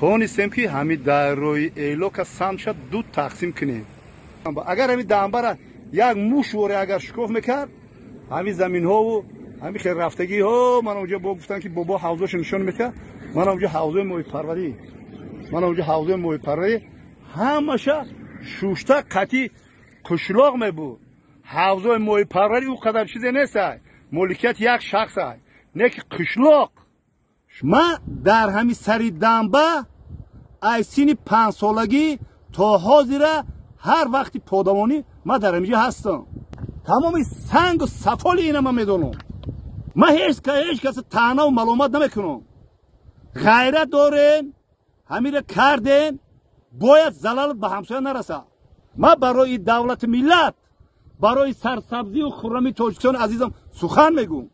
Тонистем, ки ҳами даррои Элока самтша ду тақсим кунем. Агар ҳами дамбара як муш воре агар шукоф мекард, ҳами заминҳову ҳами хел рафтагиҳо. Ман онҷо бо гуфтам, ки бобо ҳавзошо нишон метиҳад. Ман онҷо ҳавзои моҳипарварӣ, ман онҷо ҳавзои моҳипарварӣ ҳамаша шушта қатӣ қишлоқ мебуд. Ҳавзои моҳипарварӣ ӯ қадар чизе нестай, моликияти як шахсай, не ки қишлоқ. Ман дар ҳами сари дамба ай синни 5-солагӣ то ҳозира ҳар вақти подавонӣ ман дар ҳамиҷа ҳастам. Тамоми сангу сафоли ина ман медонам. Ман ҳеҷ каса таънаву маломат намекунам. Ғайрат дорем, ҳамира кардем, бояд залал ба ҳамсоя нарасад. Ман барои давлату миллат, барои сарсабзию хуррамии Тоҷикистони азизам сухан мегӯм.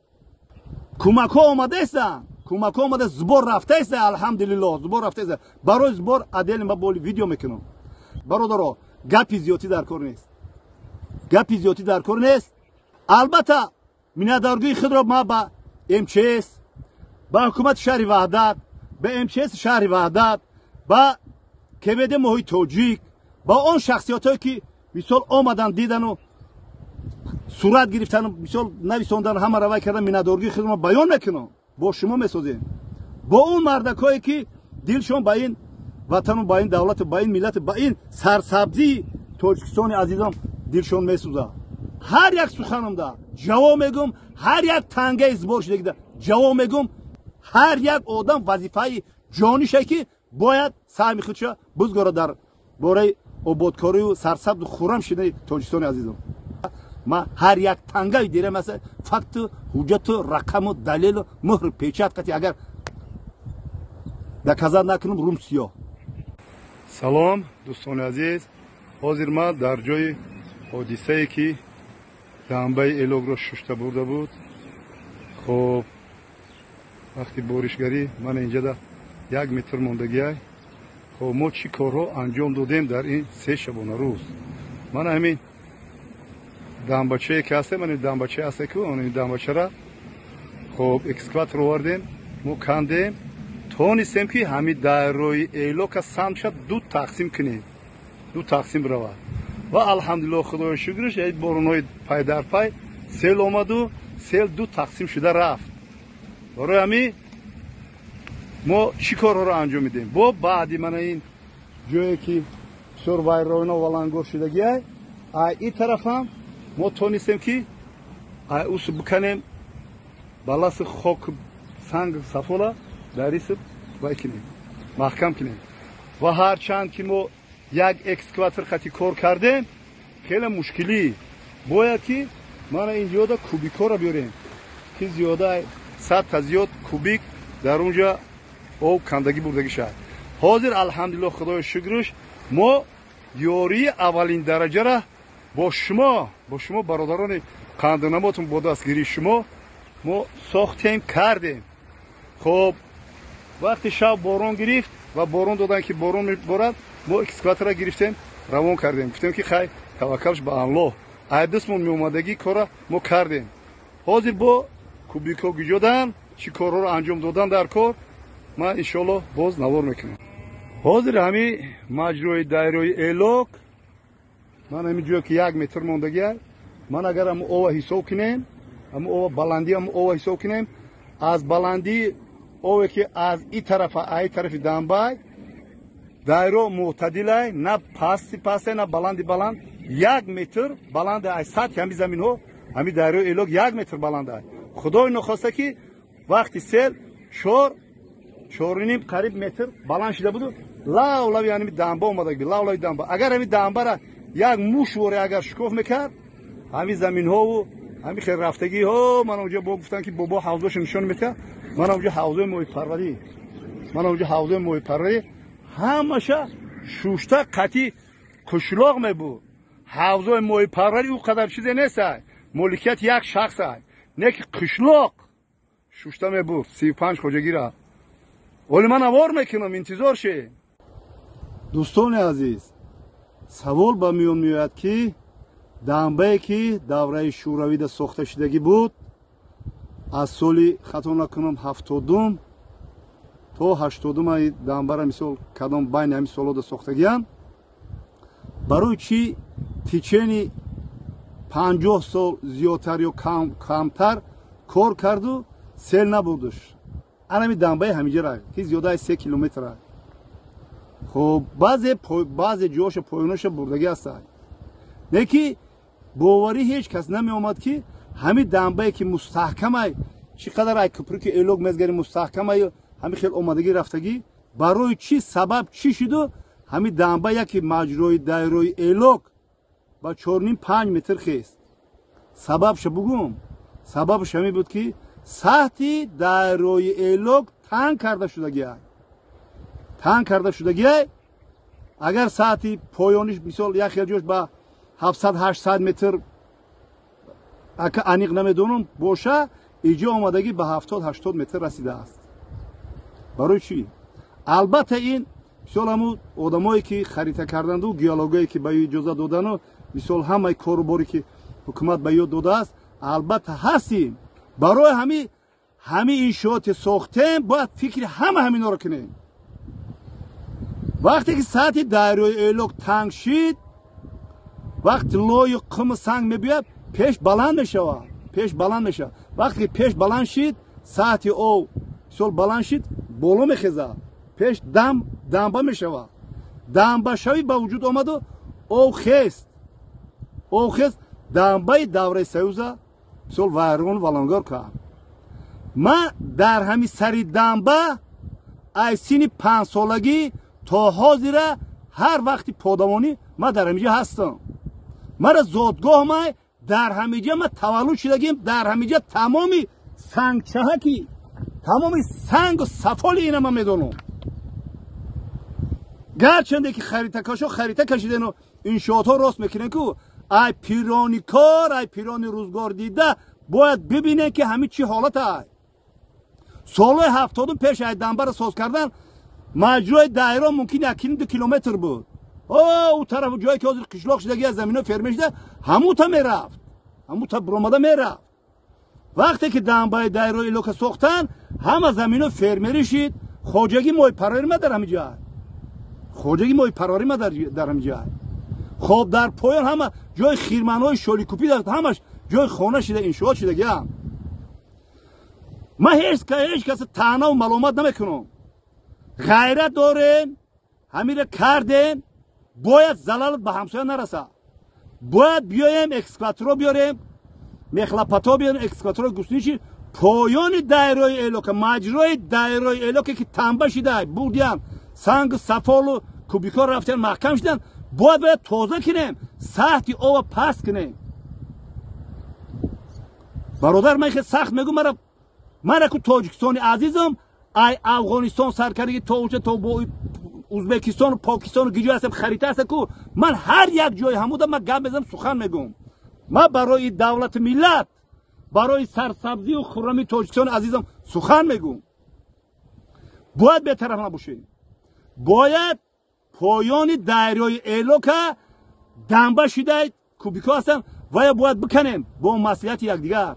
Кӯмакҳо омадаестанд, кӯмакҳо омада, сбор рафтаеста, алҳамдулиллоҳ, сбор рафтаеста. Барои сбор отдельно ма боли видео мекунам. Бародаро, гапи зиёдтӣ дар кор нест, гапи зиёдтӣ дар кор нест. Албатта, миннатдоргии худро ма ба МЧС, ба ҳукумати шаҳри Ваҳдат, ба МЧС шаҳри Ваҳдат, ба КВД моҳи тоҷик, ба он шахсиятҳое, ки мисол омадан, дидану сурат гирифтану мисол нависондан, ҳама равай кардан, миннатдоргии худро баён мекунам. Бо шумо месозем, бо он мардакое, ки дилшон ба ин ватану ба ин давлату ба ин миллату ба ин сарсабзии Тоҷикистони азизам дилшон месӯзад. Ҳар як суханамда ҷавоб мегӯм, ҳар як тангаи сбор шудагида ҷавоб мегӯм. Ҳар як одам вазифаи ҷонише, ки бояд саҳми худша бузгорад дар бораи ободкорию сарсабзу хуррам шудани Тоҷикистони азизам. Ман ҳар як тангаи дерам аста, факту ҳуҷҷату рақаму далелу муҳру печать қати агар доказать накунам, рум сиёҳ. Салом, дӯстони азиз! Ҳозир ман дар ҷои ҳодисае, ки дамбаи Элокро шушта бурда буд. Хоб, вақти боришгарӣ ман инҷада 1 метр мондагиай. Хоб, мо чӣ корҳо анҷом додем дар ин 3 шабона рӯз? Ман ҳамин дамбачае ки ҳасте, ман дамбачае ҳасте, ки он дамбачара, хоб, экскаватор овардем, мо кандем, тонистем, ки ҳами даррои Элока самтша ду тақсим кунем, ду тақсим равад. Ва алҳамдулилло, худоё шукрш, боронҳои пайдарпай сел омаду сел ду тақсим шуда рафт. Барои ҳамин мо чӣ корҳоро анҷом медиҳем? Бо баъди мана ин ҷое, ки бисёр вайроно валангор шудагиай, ай ин тарафам мо тонистем, ки ай усу биканем, баласи хок, санг, сафола дар исиб вай кунем, маҳкам кунем. Ва ҳарчанд ки мо як экскаватор хати кор кардем, хеле мушкилӣ. Бояд ки мана ин ҷода кубикҳоро биёрем, ки зиёда 100-та зиёд кубик дар унҷа об кандагӣ бурдагӣ шавад. Ҳозир, алҳамдулилло, худои шукрш, мо ёрии аввалин дараҷара бо шумо бародарони қандинамотон, бо дастгирии шумо мо сохтем, кардем. Хоб, вақти шаб борон гирифт ва борон додан, ки борон меборад, мо экскаватора гирифтем, равон кардем. Гуфтем, ки хай, таваккалш ба Аллоҳ, айдисмон меомадагӣ кора мо кардем. Ҳозир бо кубикҳо гиҷодан, чӣ корҳоро анҷом додан дар кор, ман иншоаллоҳ боз навор мекунам. Ҳозир ҳами маҷрои дайрои Элок, ман ҳамин ҷое, ки 1 метр мондагиа, ман агар ҳам ова ҳисоб кунем, ҳам ова баландӣ, ҳам ова ҳисоб кунем, аз баландии ове, ки аз и тарафа, ай тарафи дамбай дайро мӯътадилай, на пасти пасте, на баланди баланд, 1 метр баланде ай сатҳи ҳами заминҳо. Ҳами дайрои Элок 1 метр баландай. Худои нохоста, ки вақти сел чор, чоруним қариб метр баланд шуда буду лав лави ҳами дамба омада, лав лави дамба. Агар ҳами дамбара як муш воре агар шукоф мекард, ҳами заминҳову ҳами хел рафтагиҳо. Ман онҷо бо гуфтам, ки бобо ҳавзошо нишон метиҳад. Ман онҷо ҳавзои моҳипарварӣ, ман онҷо ҳавзои моҳипарварӣ ҳамаша шушта қатӣ қишлоқ мебуд. Ҳавзои моҳипарварӣ ӯ қадар чизе нестай, моликияти як шахсай, не ки қишлоқ шушта мебуд, 35 хоҷагира. Оли ман авор мекунам, интизор ше. Дӯстони азиз, савол ба миён меояд, ки дамбае, ки давраи шӯравида сохта шудагӣ буд, аз соли, хато накунам, 70-ум. то 80 дамбара мисол кадом байни ҳамин солода сохтагиян. Барои чӣ течени 50 сол зиёдтар ё камтар кор карду сел набурдуш? Анами дамбаи ҳамиҷара ки зиёдаи 3 километра. Хоб, баъзе ҷоша поёноша бурдагӣ ҳастанд. Не ки боварӣ ҳеҷ кас намеомад, ки ҳамин дамбае ки мустаҳкамай, чӣ қадар ай купруки Элок мезгари мустаҳкамай, ҳамин хел омадагӣ рафтагӣ, барои чӣ сабаб чӣ шуду ҳамин дамба яки маҷрои дайрои Элок ба 4,5-5 метр хест? Сабабша бугум. Сабабш ҳамин буд, ки сатҳи дайрои Элок танг карда шудагиай, танг карда шудагиай. Агар сатҳи поёниш мисол як хел ҷош ба 700-800 метр, ака аниқ намедонам, боша, иҷо омадагӣ ба 70-80 метр расидааст. Барои чӣ? Албатта, ин мисол ҳамун одамое ки харита карданду, геологое ки ба ё иҷоза додану, мисол ҳамаи кору боре ки ҳукумат ба ёд додааст, албатта ҳастим. Барои ҳами иншооте сохтем, бояд фикри ҳама ҳаминоро кунем. Вақте ки сатҳи дарёи Элок танг шид, вақти лою қуму санг мебиёяд, пеш баланд мешавад, пеш баланд мешавад. Вақте ки пеш баланд шид, сатҳи об мисол баланд шид, боло мехезад, пеш дам дамба мешавад. Дамбашавӣ ба вуҷуд омаду об хест, об хест, дамбаи давраи Союза мисол вайрон валонгор кард. Ман дар ҳами сари дамба ай синни 5-солагӣ то ҳозира ҳар вақти подавонӣ ман дар ҳамиҷа ҳастам. Мара зодгоҳмай дар ҳамиҷа, ман таваллуд шудагим дар ҳамиҷа. Тамоми сангчаҳаки, тамоми сангу сафоли ина ман медонам. Гарчанде ки харитакашо харита кашидану иншоотҳо рост мекунем ку, ай пирони кор, ай пирони рӯзгор дида бояд бибинем, ки ҳамин чӣ ҳолат ай. Солҳои 70-ум пеш ай дамбара соз кардан маҷрои дайро мумкин 1,5-2 километр буд. О ӯ тарафу ҷое ки ҳозир қишлоқ шудаги, аз замино ферма шуда, ҳамута мерафт, ҳамута буромада мерафт. Вақте ки дамбаи дайрои Элока сохтан, ҳама замино фермерӣ шид. Хоҷагӣ моҳипарварӣ ма дар ҳамин ҷай, хоҷагӣ моҳипарварӣ ма дар ҳамин ҷай. Хоб, дар поён ҳама ҷои хирманҳои шоликӯпӣ, ҳамаш ҷои хона шида, иншоот шудагиам. Ман ҳеҷ каса таънаву маломат намекунам. Ғайрат дорем, ҳамира кардем, бояд залал ба ҳамсоя нарасад. Бояд биёем, экскаваторо биёрем, мехлопато биёрем, экскаваторо гусниши поёни дайрои Элока, маҷрои дайрои Элока ки тамба шида бурдиян, сангу сафолу кубикҳо рафтиян, маҳкам шидан, бояд тоза кунем, сатҳи ова паст кунем. Бародар, ман хеле сахт мегӯм. Мара ку Тоҷикистони азизам, ай Афғонистон саркардаги то уҷа, то Узбекистону Покистону гиҷо ҳастам, харита ҳаста ку, ман ҳар як ҷои ҳамуда ман гап мезанам, сухан мегӯм. Ман барои давлату миллат, барои сарсабзию хуррамии Тоҷикистони азизам сухан мегӯм. Бояд бетараф набошем. Бояд поёни дарёи Элока дамба шидай, кубикҳо ҳастанд, вая бояд биканем бо маслиҳати якдигар.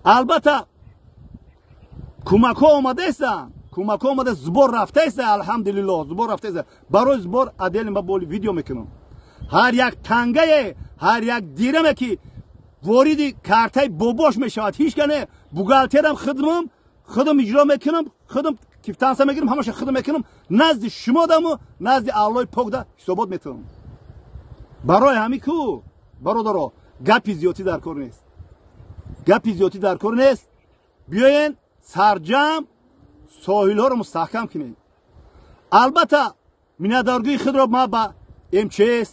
Албатта, кӯмакҳо омадаестанд, кӯмакҳо омада, сбор рафтаеста, алҳамдулилло, сбор рафтаеста. Барои сбор отдельно ба боли видео мекунам. Ҳар як тангае, ҳар як дираме ки вориди картаи бобош мешавад, ҳеҷ кане бухгалтерам хидмам, худам иҷро мекунам, худам квитансия мегирам, ҳамаша худам мекунам. Назди шумо даму назди Аллои покда ҳисобот метавонам. Барои ҳамин ку, бародаро, гапи зиёдтӣ дар кор нест, гапи зиёдтӣ дар кор нест. Биёен, сарҷам соҳилҳоро мустаҳкам кунем. Албатта, миннатдоргии худро ма ба МЧС,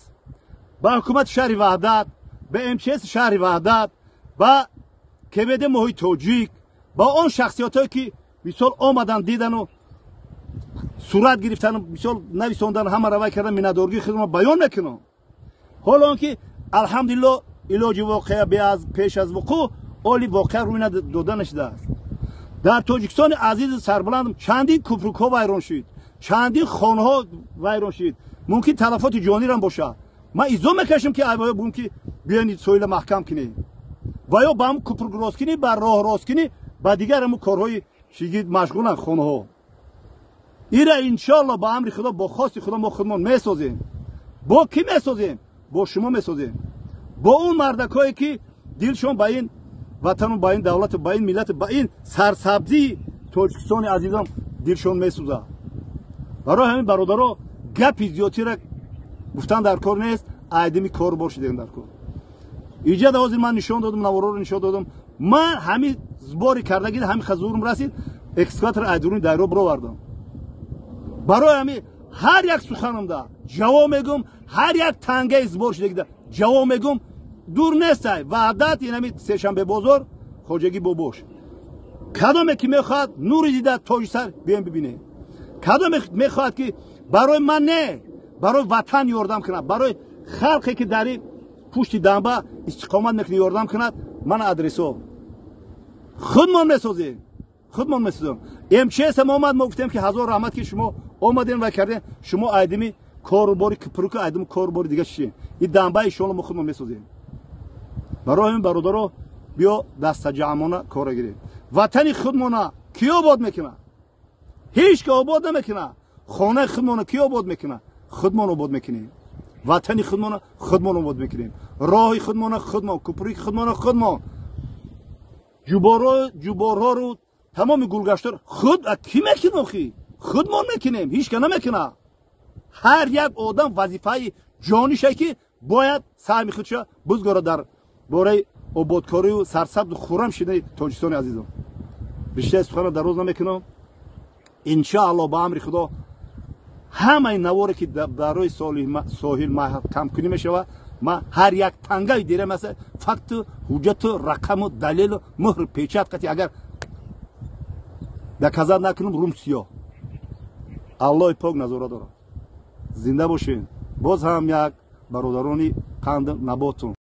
ба ҳукумати шаҳри Ваҳдат, ба МЧС шаҳри Ваҳдат, ба КВД моҳи тоҷик, ба он шахсиятҳое ки мисол омадан, дидану сурат гирифтану мисол нависондан, ҳама равай кардан, миннатдоргии худро баён мекунам. Ҳоло он ки, алҳамдулилло, илоҷи воқеа пеш аз вуқӯъ оли воқеа рӯй дода нашудааст. Дар Тоҷикистони азизу сарбуландам чандин купрукҳо вайрон шуд, чандин хонаҳо вайрон шуд, мумкин талафоти ҷонирам бошад. Ман изо мекашам, ки айвоё бугум, ки биёни соҳила маҳкам кунем ва ё ба ҳам купрук рост кунӣ, ба роҳ рост кунӣ, ба дигар ҳамун корҳои шигид машғуланд хонаҳо. Ира иншоалло ба амри Худо, бо хости Худо мо худмон месозем. Бо кӣ месозем? Бо шумо месозем, бо он мардакое ки дилшон ба ин ватану, ба ин давлату, ба ин миллату, ба ин сарсабзии Тоҷикистони азизам дилшон месӯзад. Барои ҳамин, бародаро, гапи зиёдтира гуфтан дар кор нест, айдими кор бошидем дар кор. Иҷада ҳозир ман нишон додам, навороро нишон додам. Ман ҳамин сбор и кардаги, ҳамин хазурум расид, экскаватор айдуруни дайро бировардам. Барои ҳамин ҳар як суханамда ҷавоб мегӯм, ҳар як тангаи сбор шудагида ҷавоб мегӯм. Дур нестай ваҳдат, инами сешанбе бозор, хоҷагӣ бобош. Кадоме ки мехоҳад нури дида тоҷи сар, биёем бибинем. Кадоме мехоҳад ки барои ман не, барои ватан ёрдам кунад, барои халқе ки дар пушти дамба истиқомат мекунад, ёрдам кунад, ман адресо, худмон месозем, худмон месозем. МЧС ам омад, мо гуфтем ки ҳазор раҳмат ки шумо омадем ва кардем. Шумо айдими кору бори кипруку, айдими кору бори дига чӣ? И дамбаи шоно мо худмон месозем. Барои ҳамин, бародаро, биё дастаҷамъона кора гирем. Ватани худмона кӣ обод мекунад? Ҳеҷ ки обод намекунад. Хонаи худмона кӣ обод мекунад? Худмон обод мекунем. Ватани худмона худмон обод мекунем, роҳи худмона худмон, купруки худмона худмон, ҷуборҳору тамоми гулгаштор худ кӣ мекунем? Охи худмон мекунем, ҳеҷ ка намекунад. Ҳар як одам вазифаи ҷонише ки бояд саҳми худша бузгора дар бораи ободкорию сарсабзу хуррам шидани Тоҷикистони азизом. Риштаи сухана дароз намекунам. Иншоалло, ба амри Худо, ҳамаи наворе ки барои соҳил маҳкамкунӣ мешавад, ман ҳар як тангаи дерам аста, факту ҳуҷҷату рақаму далелу муҳру печать қати агар доказать накунам, рум сиёҳ. Аллоҳи пок назора дорад. Зинда бошед. Боз ҳам як бародарони қанду наботун.